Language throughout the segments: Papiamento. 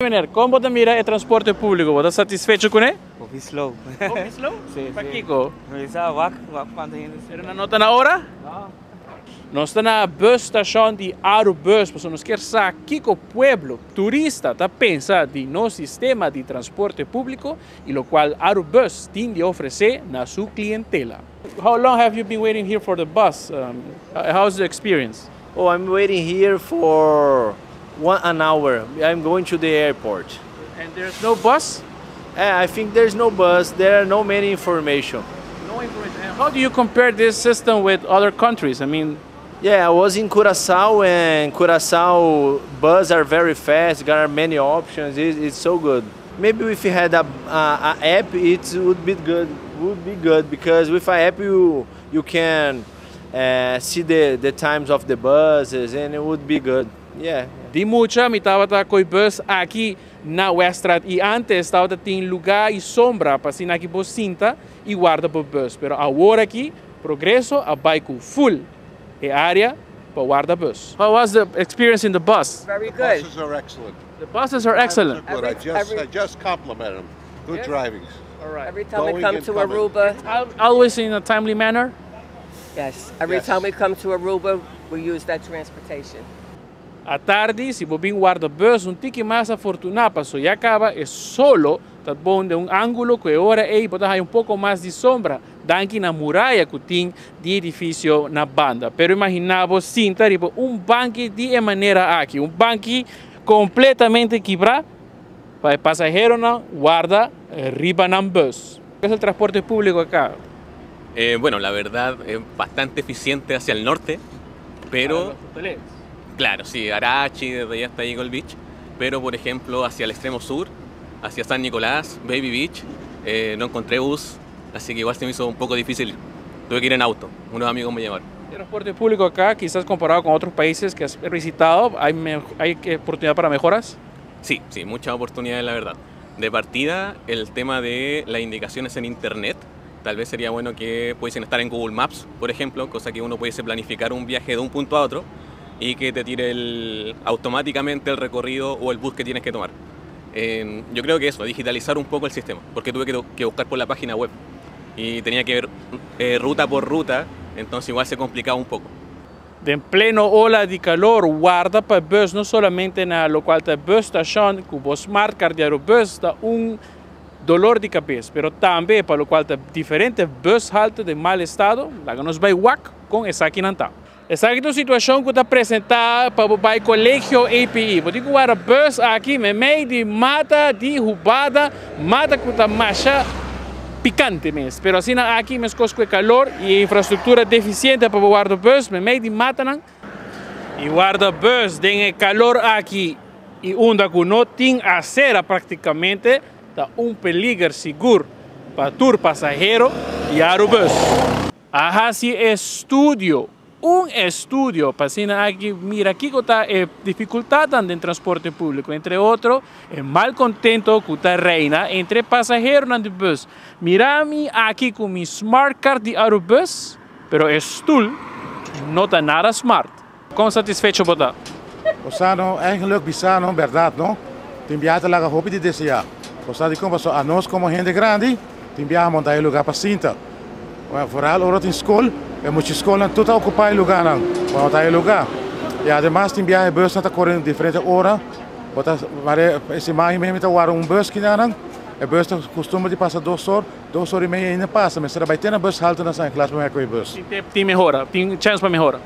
Meneer, con bo ta mira e transporte publico? Bo ta satisfecho cune? Hopi slow. Hopi slow? Si. Pakico? Mi sa wak, wak cuanto hende. Pero nan no ta na ora? No. Nos ta na bus station di Arubus pasobra nos kier sa kico pueblo, turista, ta pensa di nos sistema di transporte publico y locual Arubus tin di ofrece na su clientela. How long have you been waiting here for the bus? How's the experience? Oh, I'm waiting here for one an hour. I'm going to the airport. And there's no bus? I think there's no bus. There are no many information. No information. And how do you compare this system with other countries? I mean, Yeah, I was in Curacao, and Curacao bus are very fast. There are many options. It's so good. Maybe if you had a app, it would be good. Would be good because with an app you can see the times of the buses, and it would be good. Yeah. Di mucha mi tabata coy bus aki na Weststraat y antes tabata tin lugar y sombra pa asina aki bo sinta y warda pa bus. Pero awor aki Progreso a bay cu full e area pa warda bus. How was the experience in the bus? Very The good. buses are excellent. The buses are excellent. Good. I just, every- I just compliment them. Good drivings. All right. Every time we Going come and to coming. Aruba, Always in a timely manner? Yes. Every Yes. time we come to Aruba, we use that transportation. Atardi, si bo bin warda bus, un tiki mas afortuna paso ya caba e solo ta bon den un angulo cu e ora ey bo ta haya un poco mas di sombra danki na muraya cu tin di edificio na banda. Pero imagina bo sinta riba un banki di e manera aki, un banki completamente kibra pa e pasaheronan warda riba nan bus. ¿Qué es el transporte público acá? Bueno, la verdad es bastante eficiente hacia el norte, pero... Para los hoteles. Claro, sí, Arachi, desde allá hasta Eagle Beach, pero por ejemplo hacia el extremo sur, hacia San Nicolás, Baby Beach, no encontré bus, así que igual se me hizo un poco difícil. Tuve que ir en auto, unos amigos me llevaron. El transporte público acá, quizás comparado con otros países que has visitado, ¿hay oportunidad para mejoras? Sí, sí, muchas oportunidades, la verdad. De partida, el tema de las indicaciones en internet, tal vez sería bueno que pudiesen estar en Google Maps, por ejemplo, cosa que uno pudiese planificar un viaje de un punto a otro y que te tire automáticamente el recorrido o el bus que tienes que tomar. Yo creo que eso, digitalizar un poco el sistema, porque tuve que buscar por la página web y tenía que ver ruta por ruta, entonces igual se complicaba un poco. Den pleno ola di calor, warda pa bus, no solamente na locual ta bus station, cu bo smart card di Arubus, ta un dolor di cabes, pero tambe pa locual ta diferente bus halto den mal estado, laga nos bay wak con esaki nan ta. Esaki ta un situacion cu ta presenta pa bo bay colegio APE. Bo tin cu warda bus aki, memey di mata di hubada, mata cu ta masha picante mes. Pero asina aki mescos cu e calor y infraestructura deficiente pa bo warda bus, memey di matanan. Y warda bus den e calor aki y unda cu no tin acera practicamente, ta un peliger sigur pa tur pasahero di Arubus. A haci estudio, un estudio pa asina aki mira kico ta e dificultadnan den transporte publico, entre otro e malcontento cu ta reina entre pasaheronan di bus. Mira mi aki cu mi smart card di Arubus, pero e stoel no ta nada smart. Con satisfecho bo ta? Osa no, eigenlijk bisa no, berdad no. Tin biaha ta laga hopi di desea. Osa di con paso anos como hende grandi, tin biaha monta e lugar pa sinta. Bueno, vooral ora tin school, e mucha schoolnan tur ta ocupa e lugarnan, pa no ta e lugar. Y ademas tin biaha e busnan ta corre diferente ora. Bo ta, mare, e siman mi ta warda un bus kinanan. E bus ta costumbre di pasa 2 or, 2 or y media ainda pasa. Mester bay te na bus halte na San Nicolas pa mi coge bus. Tin mejora, tin chance pa mejora?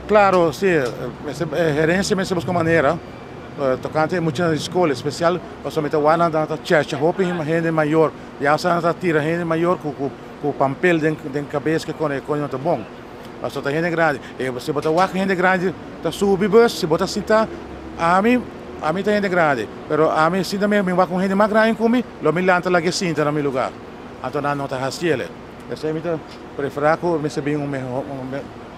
Claro, si. E gerencia mester busca manera. Tocante mucha na school, especial pasobra mi ta warda nan ta chercha hopi hende mayor. Ya sa nan ta tira hende mayor cu pampel den cabeza que con e coño ta bon. Pasobra ta hende grande. Si bo ta wak hende grande ta subi bus, si bo ta sinta, ami ta hende grande, pero ami sinta mi wak un hende mas grande cu mi, lo mi lanta lage sinta na mi lugar. Anto nan no ta haciele. Esey mi ta prefera cu mi se bin un mejor,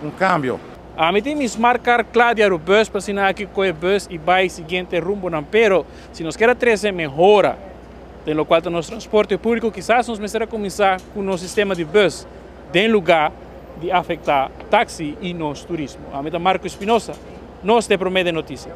un cambio. Ami tin mi smart card cla di Arubus pa asina aki coge bus y bay siguiente rumbonan, pero si nos kier a trece mejora den locual ta nos transporte publico, quizás nos mester a cuminsa cu nos sistema di bus den lugar di afecta taxi y nos turismo. Ami ta Marco Espinosa, nos te prome de noticia.